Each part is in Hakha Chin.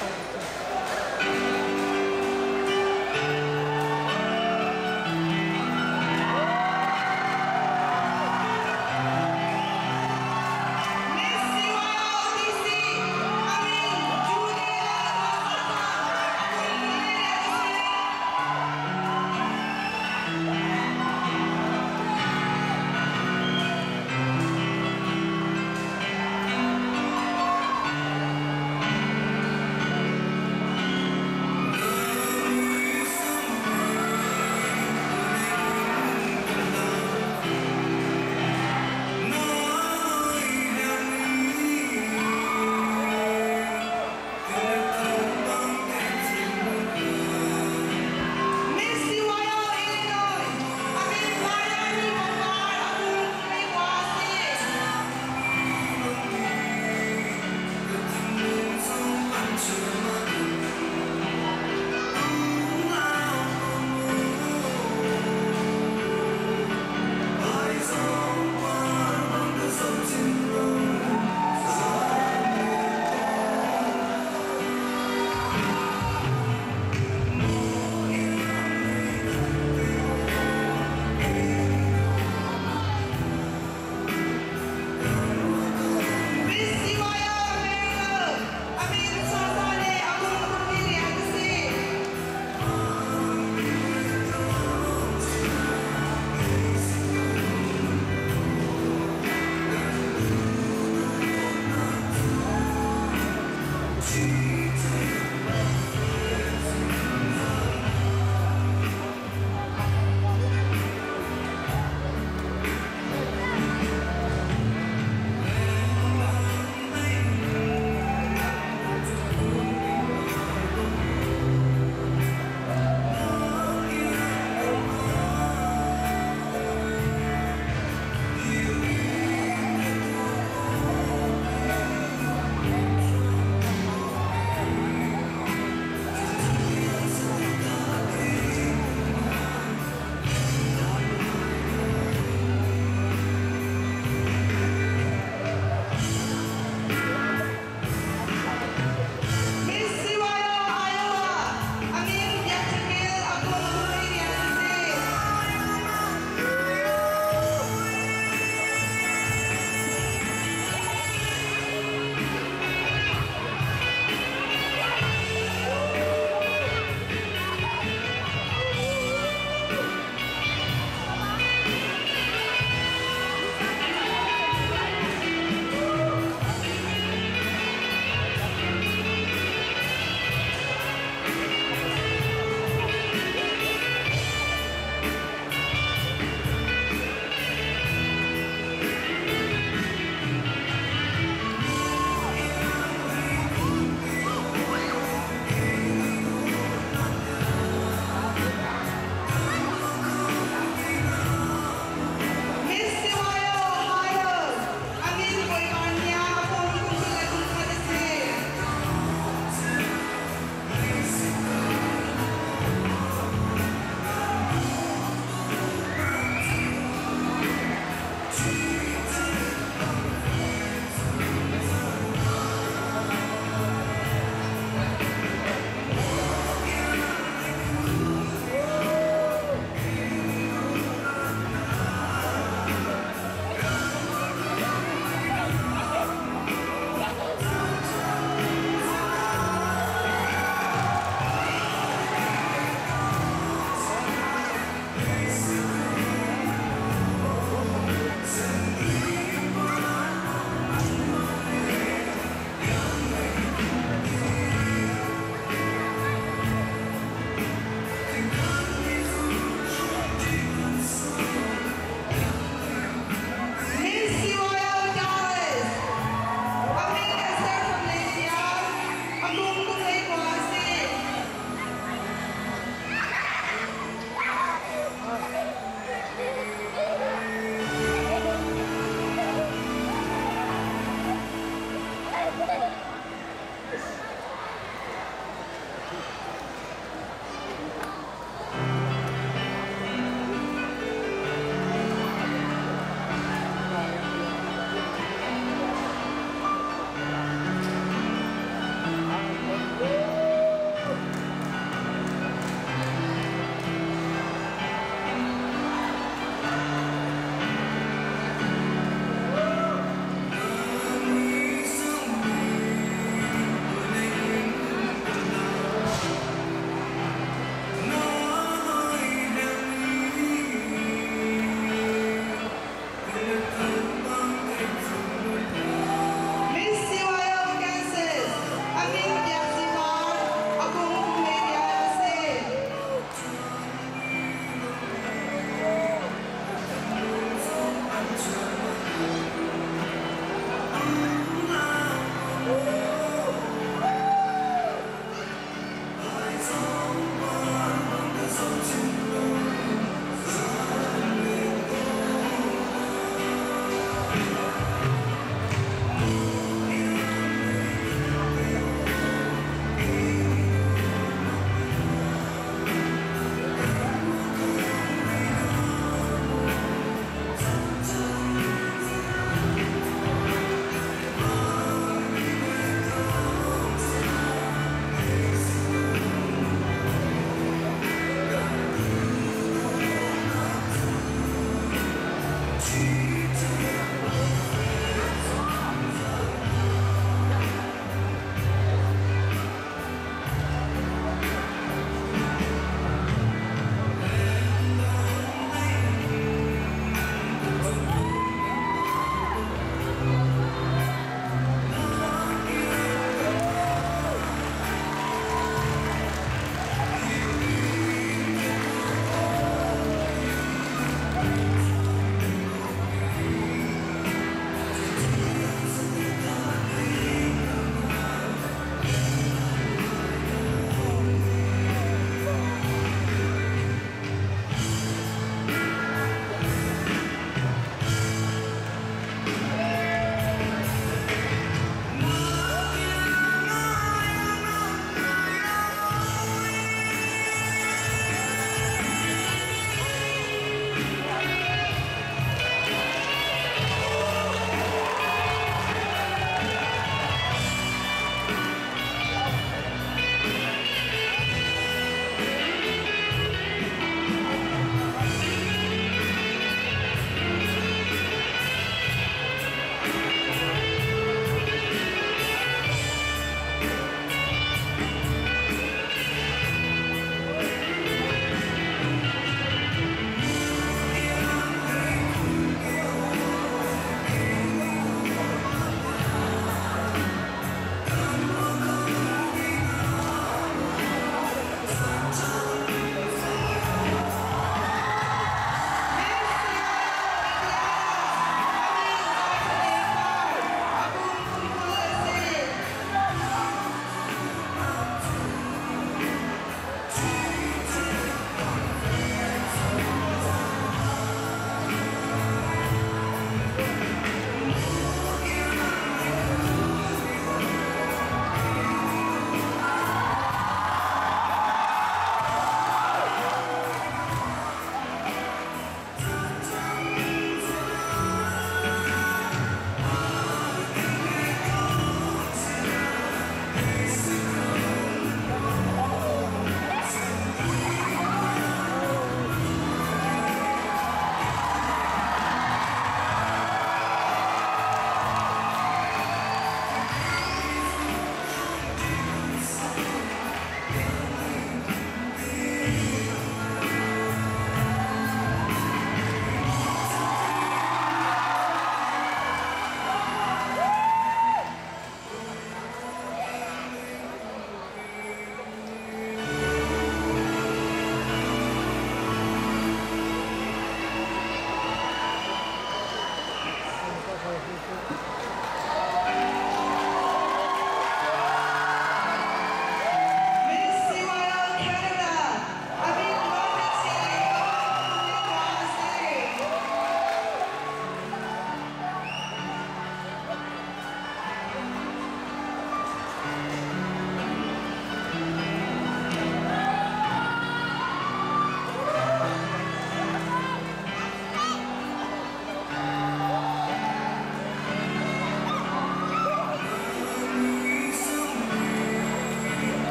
Miss CYOTC, Amin Julie Lalruatsang,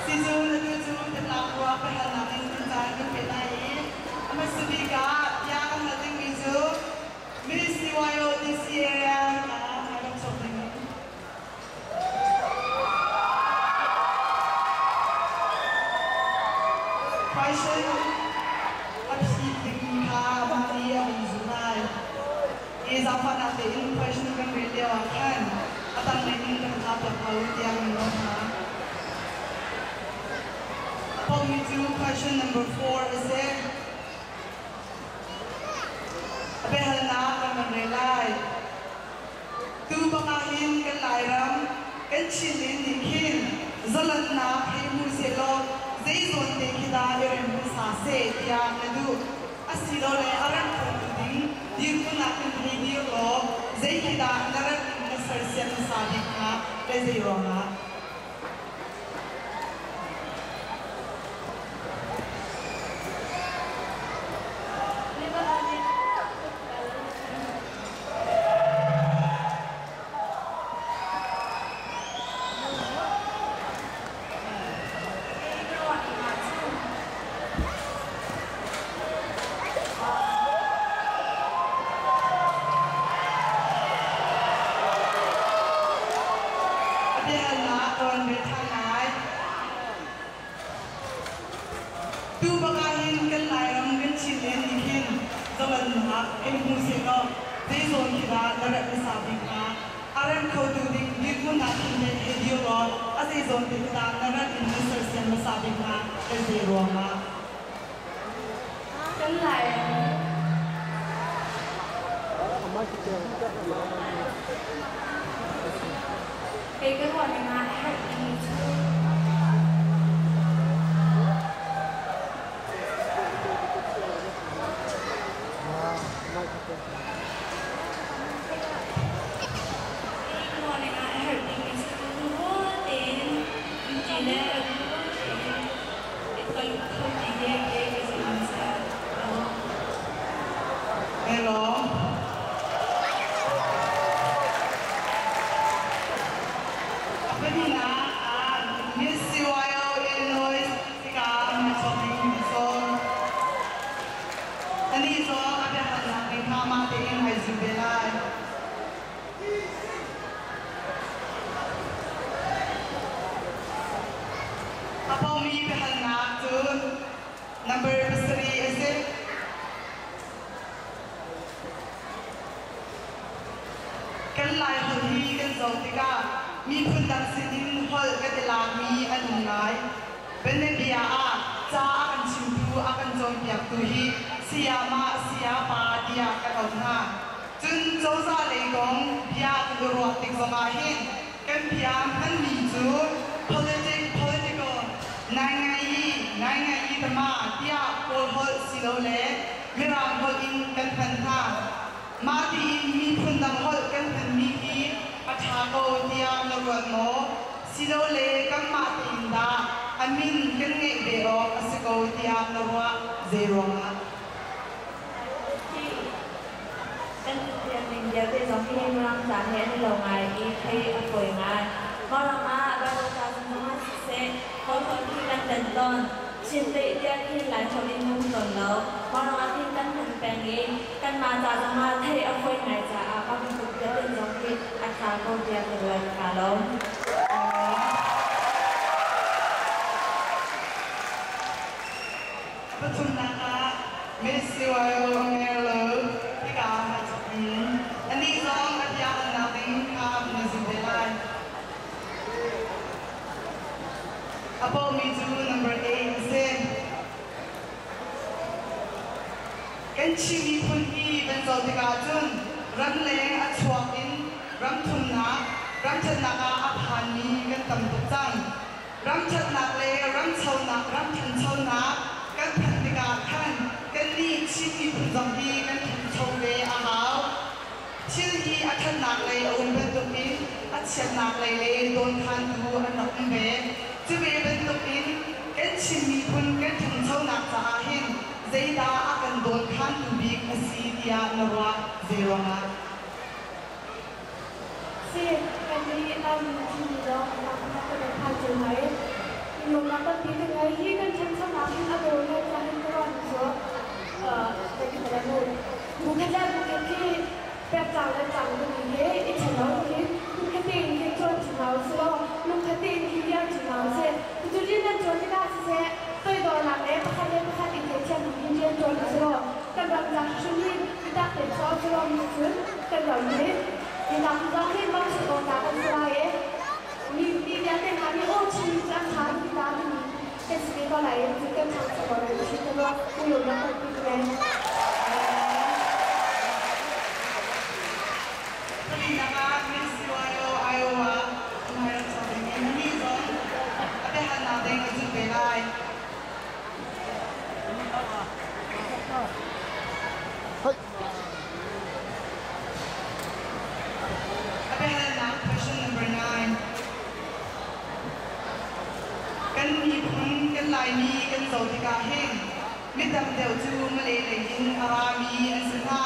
Sicun atu cu biatlak ruah biahalnak in kan caan kan peh lai i a hmasa bik ah bia kan hal dingmi cu Miss CYO DC area hika hmai chuak ding in. Question a phi ding kha mah nih a vun zulh lai. I zaangfahnak tein question kan rel lio ah khan a tanglei in kan hla piak ko tiah kan nawl hna. A pommi cu question number 4 a si. A biahalnak kan van rel lai. Tu bak ahhin kan Lairam, kan Chinland nih khin zalonnak hei hmu sehlaw zei zawn te khi dah i rem hmasa seh tiah na duh? Asilole a remh khotu ding dirhmun ah kan hei dir law zei khi dah na remh in na sersiam hmasa bik hnga le zei ruangah? A biahalnak ka ron rel ṭhan lai. Tu bak ahhin kan Lairam kan Chinland nih khin zalonnak hei hmu sehlaw zei zawn khi dah na remh hmasa bik hnga? A remh khotu ding dirhmun ah khin hei dir law a zei zawn te khi dah na remh in na sersiam hmasa bik hnga le zei ruangah? Kan Lairam Kei ka ruah ning ah a herh timi cu Kei ka ruah ning ah a herh timi cu lungrual tein umṭi le lungrual tein i ton kho ti hi kei ka zumh hmasa. Hello. A pahnihnak ah Miss CYO Illinois hika na chuak ding na sawm. Anih zong a biahalnak ning kha mah tein ai zul ve lai. A pomi biahalnak cu number 7 a si. Kan Laiholh hi kan zoh tikah miphun dang sinin holh kan i lakmi an um ngai. Bianabia ah ca a kan chimtu, a kan cawnpiaktu hi sayamah, sayapa tiah kan auh hna. Cun cozah lei kong bia kan i ruah tik zongah hin kan bia hmanmi cu politic, political, ngaingai, ngaingai tama tiah Kawl holh silole Mirang holh in kan hman hna. Mah tiin miphun dang holh kan hmanmi hi a ṭha ko tiah na ruat maw? Silole kanmah tein dah a min kan ngeih ve awk a si ko tiah na ruah? Zeiruangah? Kan thiamning vialte zong hi Mirang ca he an i lo ngai i thei a fawi ngai. Mauram ah Baibal ca zong ah siseh, Kawl holh khi kan len tawn. Chin teih tiah khin Lai holh in um tawn lo. Mauram ah khin kan hman peng i kanmah ca zong ah thei a fawi ngai caah mah bantuk vialte zong hi a ṭha ko tiah ka ruat. Kaa lawm. Pathumnak ah Miss CYO Merlo hika ah in anih zong a bia alnak ding kha na zum ve lai. A pomi cu number 8 a si. Kan Chin miphun hi kan zoh tikah cun ramleng a chuak in ram thumnak, ram ṭhatnak ah a phanmi kan tam tuk cang. Ram ṭhatnak le ram chonak, ram ṭhanchonak kan phanh tikah khan kannih Chin miphun zong hi kan ṭhancho ve a hau. Thil hi a ṭhatnak lei a um bantukin a chiatnak lei le dawnkhantu an rak um ve. Cu ve bantukin kan Chin miphun kan ṭhanchonak caah hin zeidah a kan dawnkhantu bik a si tiah na ruah? Zeiruangah? Si, kan nih Laimi Chinmi zong ramkhat kan phan cio hna i Hi kan ṭhanchonak hin a dawi lai tiah hin ka ruahmi cu bukhat le bukhat khi pektlak le tlang timi hi i ṭhen lo khi hmunkhat tein khin ṭuan ṭi hna usih law lungkhat tein khi dir ṭi hna usih. Cucu rian nan ṭuan tikah siseh toidornak le pakhat le pakhat i theihthiam in rian ṭuan usih law kan ram ca hrimhrim hi biatak tein chuah usih law mi cun kan ram hi minak zong hi mangchiat awk tlak an si lai i mi mi vialte hna nih aw Chin cu an ṭha an ti ta timi kan si ve ko lai i cu kan ṭhangcho ko lai ti ka ruah ulawmnak tampi ka ngei. Palinak ah Miss CYO Iowa Umhairam Sawding in anih zong a biahalnak ding a zulh ve lai. A biahalnak question number 9. Kan miphun kan Laimi kan zoh tikah hin midang deuh cu Malay lei in a rami an si hna.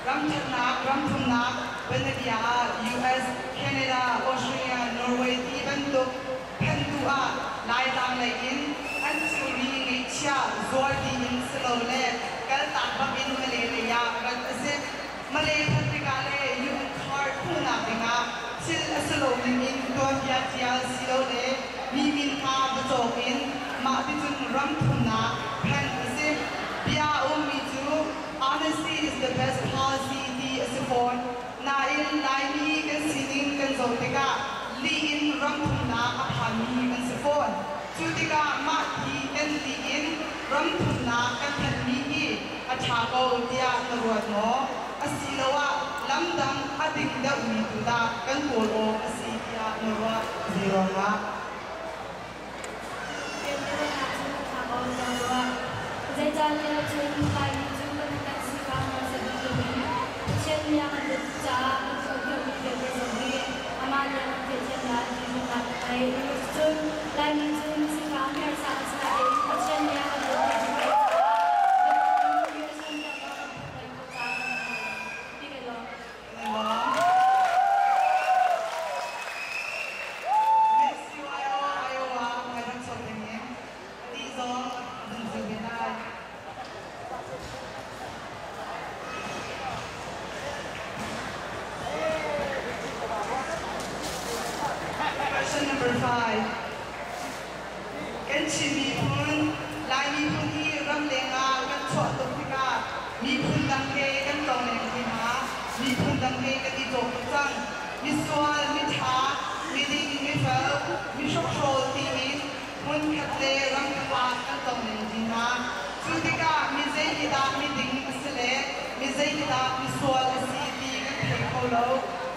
Ram ṭhatnak, ram thumnak bianabia ah US, Canada, Australia, Norway ti bantuk phantu ah Laitlang lei in an thilri ngeihchiah zuar dih in silole kaltak bak in Malay lei ah rat a si. Malay phanh tikah le UN card hmuhnak dingah thil a si lo ning in tuanbia ṭial silole mi min hna va cawk in mah ticun ram thumnak phanh a si. Bia a ummi cu honesty is the best policy ti a si fawn. Nain Laimi kan sining kan zoh tikah lih in ram thumnak a phanmi kan si fawn. Cu tikah mah ti kan lih in ram thumnak kan phanhmi hi a ṭha ko tiah na ruat maw? Asiloah lamdang a ding deuhmi tu dah kan kawl awk a si tiah na ruah? Zeiruangah? Zeicahtiah cun Laimi cu kan sifak harsat bantukin Pathian nih a kan dawt caah kan tuah khawhmi vialte zong hi amah nih a kan theihthiam lai ti zumhnak ka ngei. Cun Laimi cu misifak harsa an si nain Pathian nih a kan dawt ti caah biakinn rian kan kan pek khawh caah kan ti ka lawm. Miss UIO Iowa kan rak chuak ding in ti zong vun zul ve lai. Question number 5. Kan Chin miphun, Lai miphun hi ramleng ah kan chuah tuk tikah miphun dang he kan tlongleng ti hna, miphun dang he kan i cawk tuk cang. Misual, miṭha, miding, mifel, mihrokhrawl tiin hmunkhat le ramkhat ah kan tlongleng ti hna. Cu tikah mi zei hi dah miding a si le mi zei hi dah misual a si ti kan thei kho lo.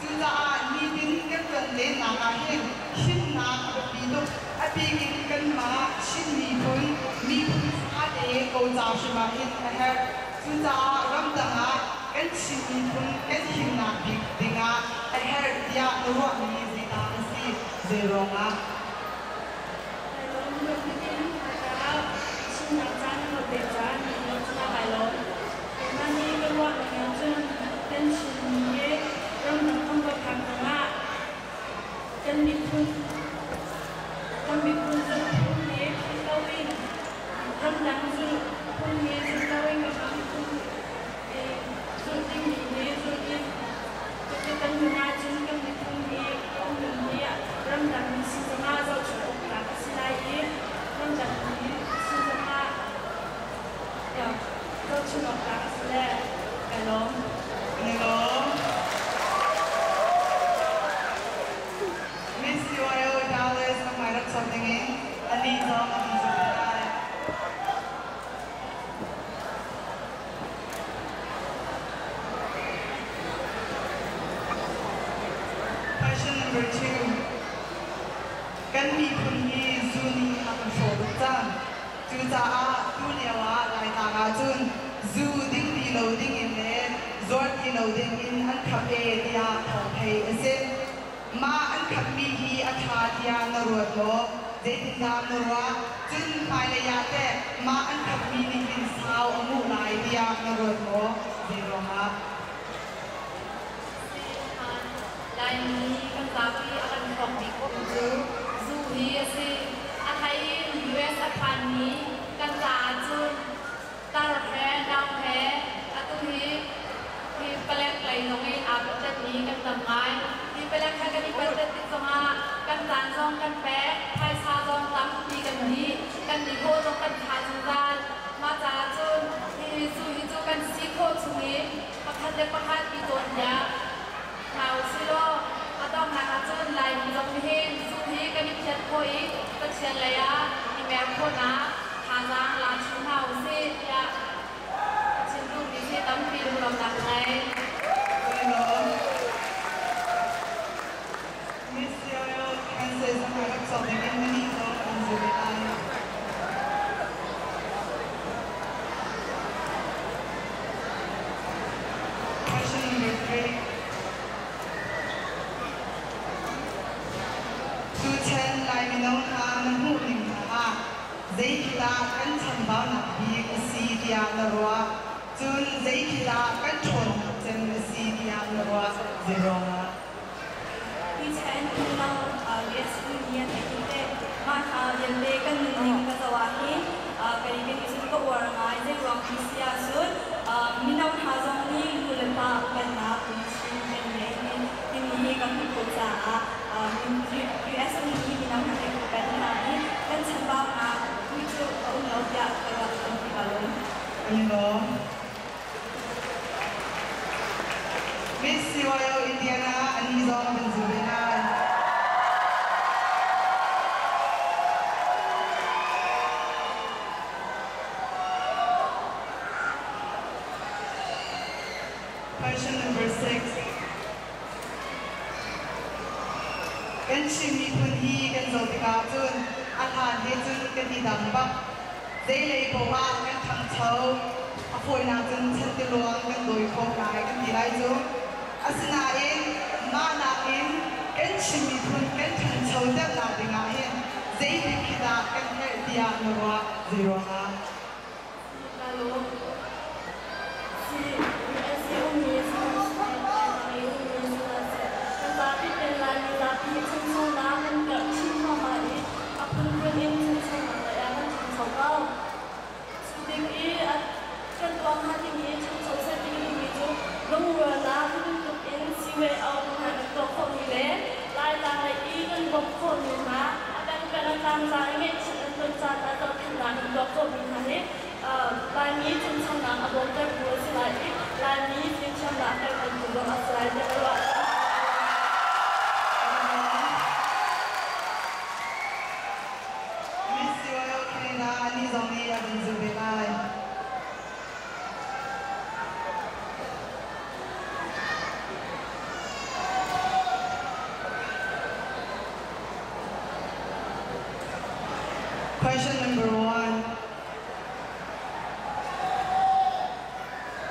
Cucaah nitin kan tlonlennak ah hin himnak a biapi tuk. A bik in kanmah Chin miphun, miphun fate ko ca hrim ah hin a herh. Cucaah ramdang ah kan Chin miphun kan himnak bik dingah a herh tiah na ruahmi zeidah a si? Zeiruangah? Chimnak caan na ka pek caah na kai lawm. Keimah nih ka ruah ning ahcun kan Chinmi hi ramdang kan va phak zongah kan miphun zulhphung he philh loin ramdang zulhphung he zulh loin kanmah miphun zulh dingmi he zulh in cucu kan nun ahcun kan miphun hi kan nun hi ramdang mi sin zongah zohchunh awk tlak a si lai i ramdang mi sin zongah zohchunh awk tlak a si le kai lawm. Kan i lawm. Miss UIO Dallas na hmai rak chuak dingin anih zong a kan zulh lai. Question number 2. Kan miphun hi zu nih a kan hrawh tuk cang. Cucaah tu lio ah Laitlang ahcun zu ding ti lo ding in le zuar ti lo ding in an khap e tiah thawng theih a si. Mah an khapmi hi a ṭha tiah na ruat maw? Zeitindah na ruah? Cun hmailei ah teh mah an khapmi nih hin sau a nguh lai tiah na ruat maw? Zeiruangah? Laimi kan zapi a kan hrawk bik cu zu hi a si. A hlei in US a Laimi kan caah cun tar he nau he atu hi hi palek lei zong in aa pehtlatmi kan tam ngai. Hi palek he kan i pehtlat tik zongah kan caan zong kan pek, phaisa zong tampi kan dih, kan nihlawh zong kan thah zungzal. Mah caah cun hihi zu hi cu kan si khawh chungin pakhat le pakhat i cawnpiak hna usilaw a donghnak ahcun Laimi zong nihin zu hi kan i phiat khawh i Pathian lei ah i mer khawhnak thazaang la chin hna usih tiah ka chim duhmi hi tampi lunglawmhnak ka ngei. Miss Sioyo Kansas a rak cawk dingin na nih zong an zu ve lai. Question number 3. Tuchan Lai mino hna na hmuh ning hna ah zeikhil ah kan chambaunak bik a si tiah na ruah? Cun zeikhil ah kan ṭhawnnak cem a si tiah na ruah? Zeiruangah? Tuchan mino US nih an theih te mah hna vialte kan nunning ka zoh ah hin kei kan cun ka uar ngai. Zeiruang ti si ahcun mino hna zong nih nu le pa upatnak lungthin kan ngei timi hi kan hmuh khawh caah US nih mino hna he kan upat hna i kan chambaunak hui cu a um lo tiah ka ruah. Tampi ka lawm. Kan i lawm. Miss CYO Indiana ani zong kan zu ve lai. Question number 6. Kan Chin miphun hi kan zoh tikah cun a hlan he cun kan i dang bak. Zeilei poah ah kan ṭhangcho. A fawinak cun chantiluang kan dawi khawh lai kan ti lai cu. Asinain mah nakin kan Chin miphun kan ṭhancho deuhnak dingah hin zeitik khi dah kan herh tiah na ruah? Zeiruangah? Ka lawm. Si US i ummi sihmanhseh, Laitlang i ummi sihmanhseh, kan zapi tel Laimi zapi hi ṭhanchonak kan karh chin thluahmah i a phunphun in ṭhanchonak lei ah kan ṭhangcho ko. Cu ding i a kan tuah hnga ding i ṭhancho seh ti ka duhmi cu lungrualnak hi bantuk in CYO hna kan tuah khawhmi le Laitlang lei i kan bawmh khawhmi hna, a pengpeng a tlangtlang i ngeihchiat an ton caan ah zohkhenhnak kan tuah khawhmi hna hi Laimi ṭhanchonak a bawmtertu a si lai i Laimi fimthiamnak a karhtertu zong a si lai tiah ka ruah. Miss CYO Canada ni zong nih a kan zulh ve lai. Question number 1.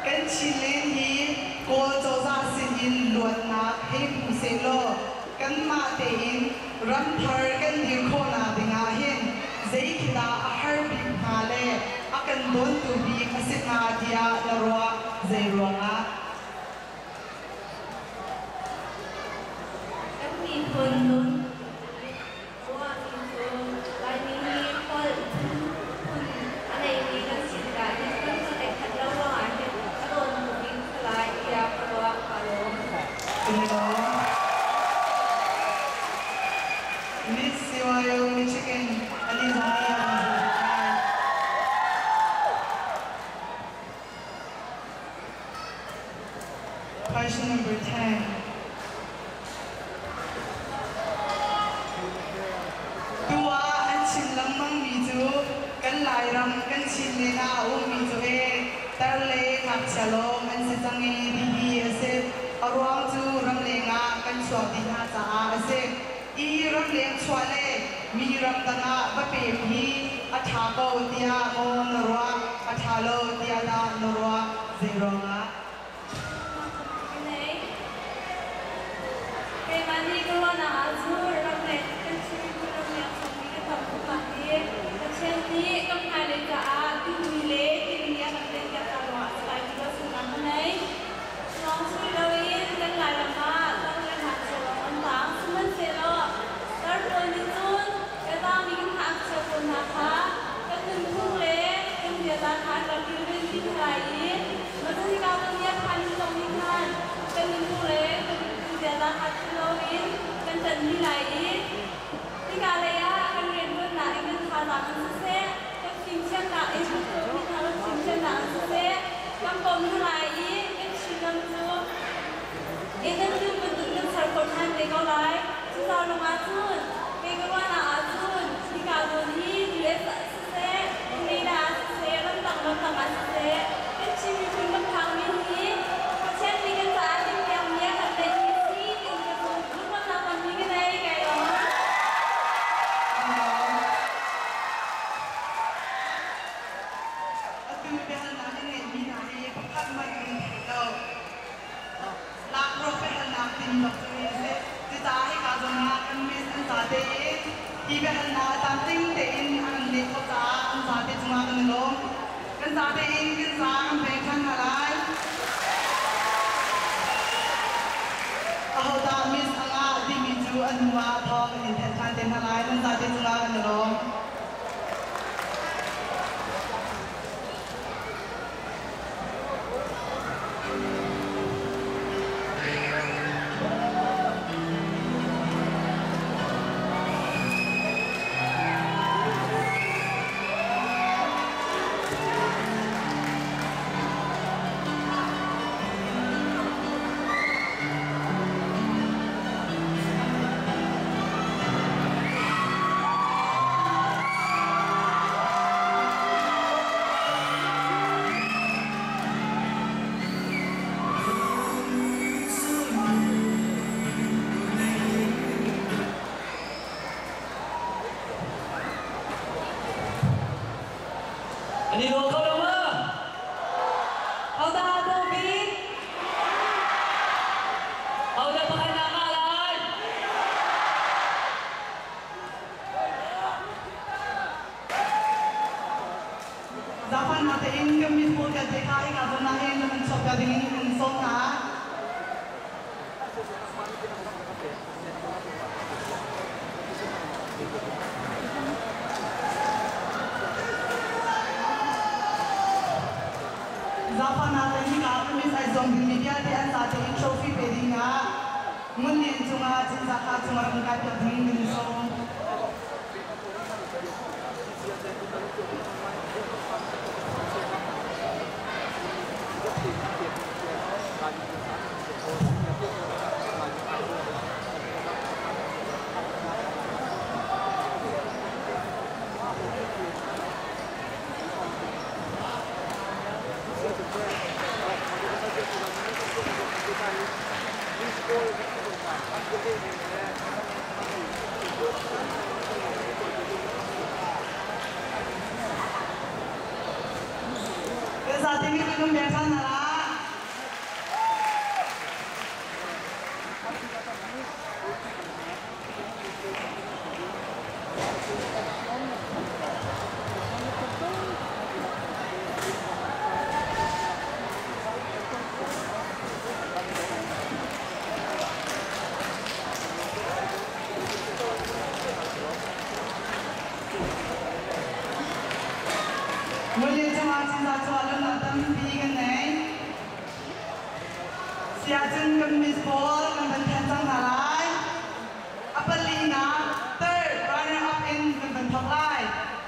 Kan Chinland hi Kawl cozah sinin luatnak hei hmu sehlaw kanmah tein ramthar kan dir khawhnak dingah hin zei dah a har bik hnga le a kan dawntu bik a si hnga tiah na ruah? Zeiruangah? Kan miphun nun ruahmi cu Laimi hi holh phun a neimi kan si tikah hin kan holh ai khat lo ruangah hin a dawntu bik a si lai tiah ka ruah. Kaa lawm. Kan i lawm. Miss CYO Michigan ani zong nih a kan zulh ve lai. Question number 10. Tu ah an chim lengmangmi cu kan Lairam kan Chinland ah a ummi cu ee tar le ngakchia lawng an si cang i tihi a si. A ruang cu ramleng ah kan chuak dih hna caah a si. I ramleng chuah le mi ramdang ah va pem hi a ṭha ko tiah maw na ruah? A ṭha lo tiah dah na ruah? Zeiruangah? Keimah nih ka ruahnak ahcun ramleng kan Chin miphun ramleng chuakmi kan tam tuk ah hi Pathian nih kan hmailei caah duhmi le tinhmi a kan pekpiak hna ruangah a si lai ti ruahchannak ka ngei. Lawng sui loin kan Lairam ah tar le ngakchia lawng an tang. Sihmanhsehlaw tar pawl nih cun ka tangmi kan ngakchia pawl hna kha kan nun Mah ruangah cun kei ka ruahnak ahcun hika zawn hi US ah siseh, Canada ah siseh, ramdang ramdang ah siseh, kan Chin miphun kan phakmi hi Pathian nih kan caah timhpiakmi a kan neihmi si tiin ka zumh. Lungrualnak tampi ka nei, kai lawm. Atu biahalnak in ngeihmi hna hi pakhat hmanh kan thei lo. Lakhruak biahalnak timi bak cu hi a si. Cucaah hika zawn ah kan miss an zate in hi biahalnak a tlamtling tein a kan leh khawh caah an zate cungah kan i lawm. Kan zate in kan za kan pek ṭhan hna lai. Ahodah miss a ngah timi cu a hnu ah thawng kan in thanh ṭhan te hna lai. Nan zate cungah kan i lawm. An i lawm kho lo ma? Hodah a dawh bik? Hodah pakhatnak ah lai? Zapan hna tein kan mithmul kan te kha hika zawn ah hin na kan chuakter dingin kan sawm hna. Zapan hna tein hika kan mis ai zuam dingmi vialte an za tein trophy pe ding ah Ngunlian cungah Cinzah kha cungah rak kai piak dingin kan in sawm. Kan zate mi kan beng ṭhan hna la. Muli cungah cinta chuah lungnak tampi kan nei. Siacun kan miss pawl kan van then cang hna lai. A palinak third runner up in kan van thawk lai.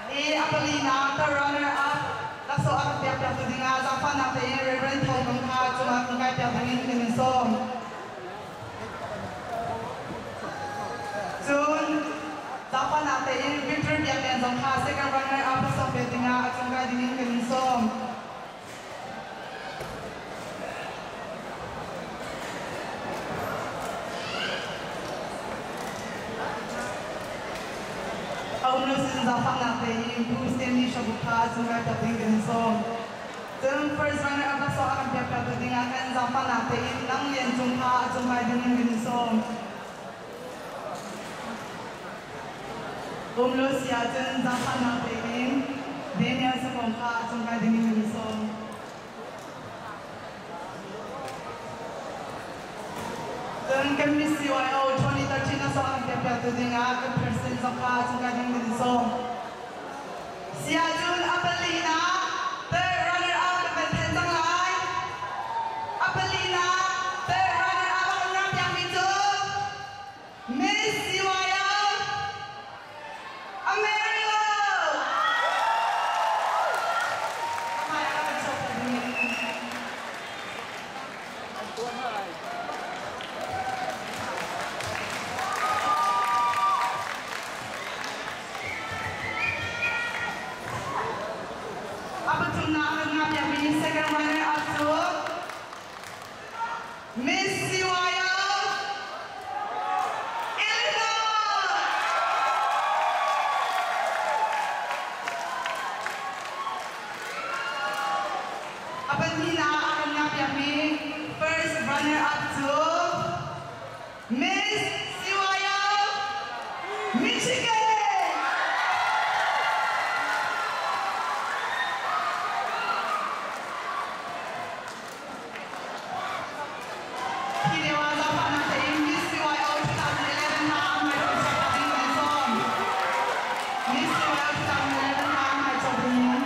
I a palinak third runner up laksawng a kan pek piaktu dingah zaangfahnak tein Reverend Thawng Kong kha cungah kan kai piak dingin kan in sawm. Cun zaangfahnak tein Victor Biak Lian zong kha second runner up laksawng pek dingah a cung kai dingin kan in sawm. A um lo sin zaangfahnak tein Pu Stanley Shabuk kha a cung kai piak ding kan in sawm. Cun first runner up laksawng a kan pek piaktu dingah kan zaangfahnak tein Nang Lian Cung kha a cung kai dingin kan in sawm. Um lo si ahcun zaangfahnak tein Daniel Sakong kha a cung kai dingin kan in sawm. Cun kan Miss CYO 2013 laksawng a kan pek piaktu dingah kan president zong kha a cung kai dingin kan in sawm. Si ahcun a palinak third runner up kan van thanh cang lai. A palinak third runner up a kan rak piakmi cu Miss CYO Americo! Hmai ah kan chuak dingin. Pathumnak a kan ngahpiakmi second runner up cu Miss CYO Illinois. A pahnihnak a kan ngahpiakmi first runner up cu Miss CYO Michigan. Hi lio ah zaangfahnak tein Miss CYO 2011 hna hmai chuak ding kan sawm. Miss CYO 2011 hna hmai chuak ding.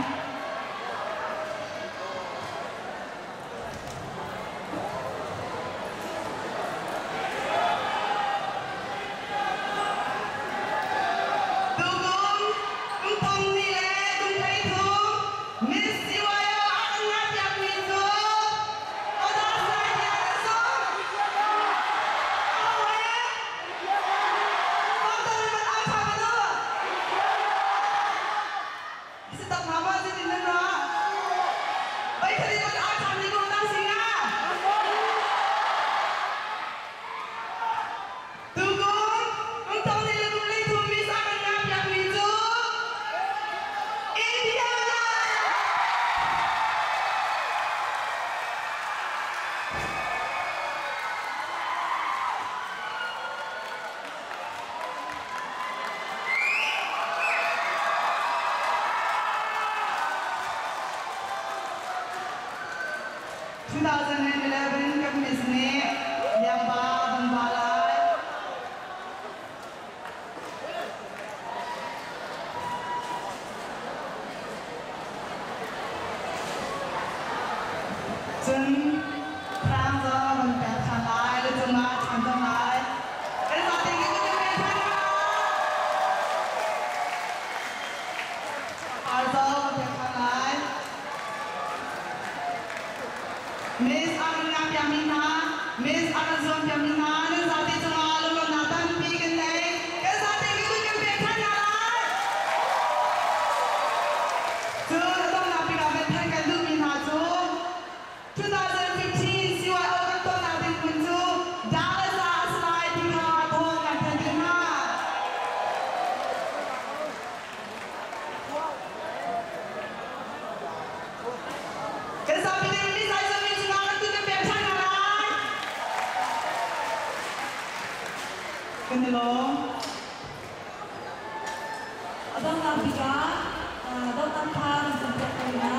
Tukum kum thong hnih le kum 13 Miss CYO a kan ngahpiakmi cu Oda Sai tiah kan sawm. Aho he? Fangtang in van au ṭha ve u. Si tak hna ma zeitin nan ruah? Voikhat in van au ṭhan ni ko tang singa. Tukum kum thong hnih le kum 33 Miss a kan ngahpiakmi cu India. 2011 kan Miss nih Liangba van ba lai. Cun Prang zong van pek ṭhan lai, le cungah ṭhan cang lai. Kan zate in kan pek ṭhan hna. Ar zong van pek ṭhan lai. Miss a kan ngahpiakmi hna, Miss a kan zuampiakmi hna, nan zate cungah lunglawmhnak tampi kan ngei. Kan zate in kan pek ṭhan hna lai. Cun a donghnak bik ah van thanh kan duhmi hna cu 2015 CYO kan tonnak ding hmun cu Dallas ah a si lai ti kha thawng kan thanh dih hna. Kan zapi nih mi zai mi cungah kan tu kan pek ṭhan hna lai. Kan i lawm. Adongnak bikah dotang kha kan tuah ko na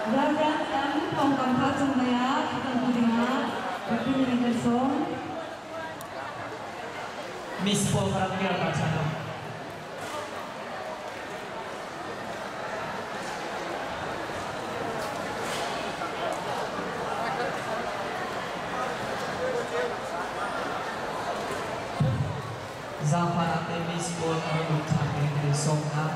Reverend M Thawngkam kha cunglei ah kan tu dingah rapi kan sawm. Miss Paul Karangir Pachano. Zaangfahnak te Miss Paul Karangir kan sawm hna.